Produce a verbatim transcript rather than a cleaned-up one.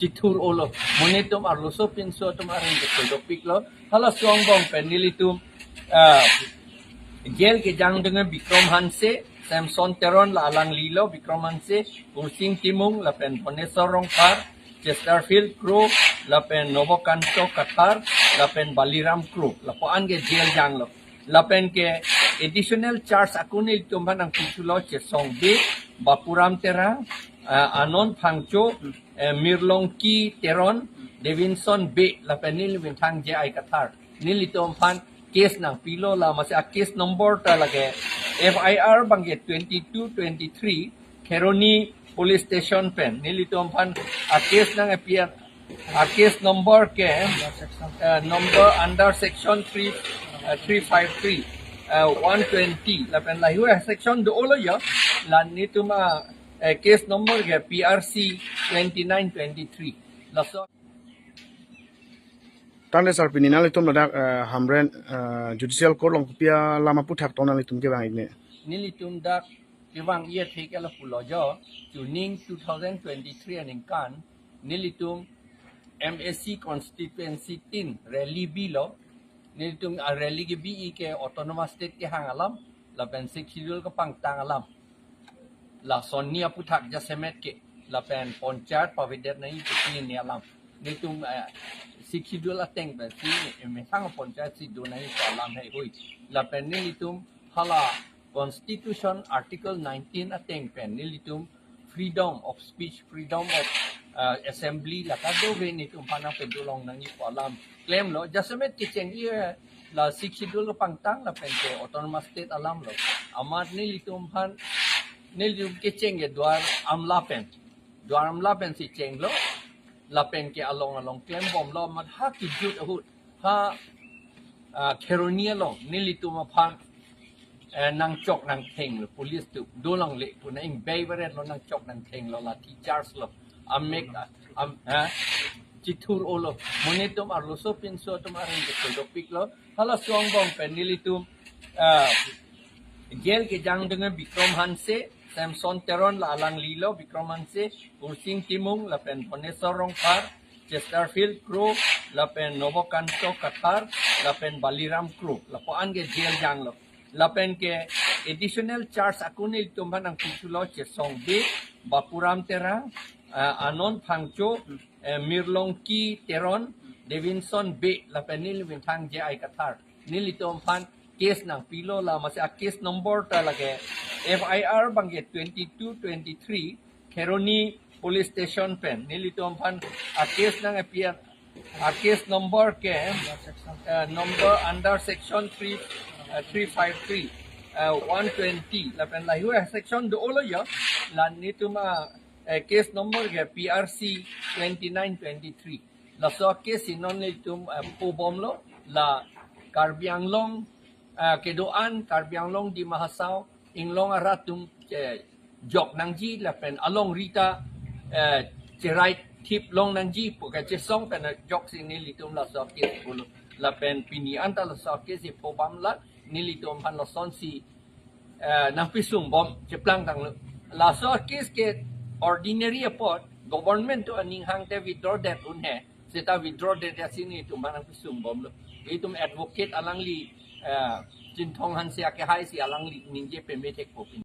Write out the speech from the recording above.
chithur-olo. Monit atum arloso pinso atum areng ke dopiklo. Halaso angbong pen nelitum, ah, jail kejang dunge Bikram Hanse, Samson Teron la alanglilo, Bikram Hanse, Kursing Timung, lapen Bhoneswar Rongphar, Chesterfield Kro, lapen Nobokanto Kathar, lapen Baliram Kro. Lapu-an ke jail janglo. Lapen ke additional charge ako nelitum aphan nangpithulo Chesong Bey, Bapuram Terang, ah, Anon Phangcho, eh, Mirlongki Teron, Davidson Bey, lapen neli Winthang J I Kathar. Nelitum aphan case nangpilo, la masi a case number ta lake F I R abang ke twenty-two twenty-three, Kheroni Police Station pen. Nelitum aphan a case nang appear, a case number ke, eh, number under section three, eh, three five three, eh, one twenty. Lapen lahei section do-olo yo. La nelitum a, eh, case number ke P R C twenty-nine twenty-three. Laso Tangte sir, pini nanglitum ladak, eh, Hamren, eh, Judicial Court along kopi alam aputhak tong nanglitum kevang-ikji? Nelitum dak kevang-ik athe ke lapulo jo, chuning two thousand twenty-three aningkan, nelitum M A C constituency tin rally bilo, nelitum a rally kebi-ik ke Autonomous State kehang alam, lapen Sixth Schedule kepangtang alam. Lason ni aputhak jasemet ke, lapen panchayat pavedet nangji pusi ni alam. Nelitum, eh, Sixth Schedule ateng pensi, eh, methang panchayat si do nangji pu alam heihui. Lapen nelitum hala Constitution Article nineteen ateng pen nelitum freedom of speech, freedom of, eh, assembly, la kadokave nelitum aphan nangpedolong nangji pu alam klemlo. Jasemet kecheng-ik, eh, la Sixth Schedule kepangtang lapen ke Autonomous State alamlo. Amat nelitum aphan, nelitum kecheng ke Duar Amla pen. Duar Amla pensi chenglo. Lapen ke along along klembomlo, amat ha kejut ahut, ha, ah, Kheroni along nelitum aphan, eh, nangchok nangthenglo police atum. Dolang le pu nang-ingbei beret lo, nangchok nangthenglo, lathi charge lo. Amek, ah, am, ha? Chithur-olo. Monit atum arloso pinso atum areng ke dopiklo. Halaso angbong pen nelitum, ah, jail kejang dunge Bikram Hanse, Samson Teron la alanglilo, Bikram Hanse, Kursing Timung, lapen Bhoneswar Rongphar, Chesterfield Kro, lapen Nobokanto Kathar, lapen Baliram Kro. Lapu-an ke jail janglo. Lapen ke additional charge ako nelitum aphan nangpithulo Chesong Bey, Bapuram Terang, ah, Anon Phangcho, eh, Mirlongki Teron, Davidson Bey, lapen neli Winthang J I Kathar. Nelitum aphan case nangpilo, la masi a case number ta lake F I R abang ke twenty-two twenty-three, Kheroni Police Station pen. Nelitum aphan a case nang appear, a case number ke, eh, number under section three, eh, three five three, eh, one twenty. Lapen lahei section do-olo yo. La nelitum a, eh, case number ke P R C twenty-nine twenty-three. Laso case si non nelitum, eh, pho bomlo, la Karbi Anglong, eh, kedo-an Karbi Anglong, Dima Hasao, inglong arat atum, eh, jok nangji lapen alongri ta, eh, cherai thip long nangji pu kachesong pen ajoksi nelitum laso case pulo. Lapen pini anta laso case si pho bomlo, nelitum aphan lasonsi, eh, nangpisung bom cheplang tanglo. Laso case ke ordinary apot, government atum aning hangte withdraw det un he. Seta withdraw det ya si nelitum aphan nangpisung bomlo. Itum advocate alangli, eh, Chinthong Hanse akehai si alangli ningje peme thekpo pin.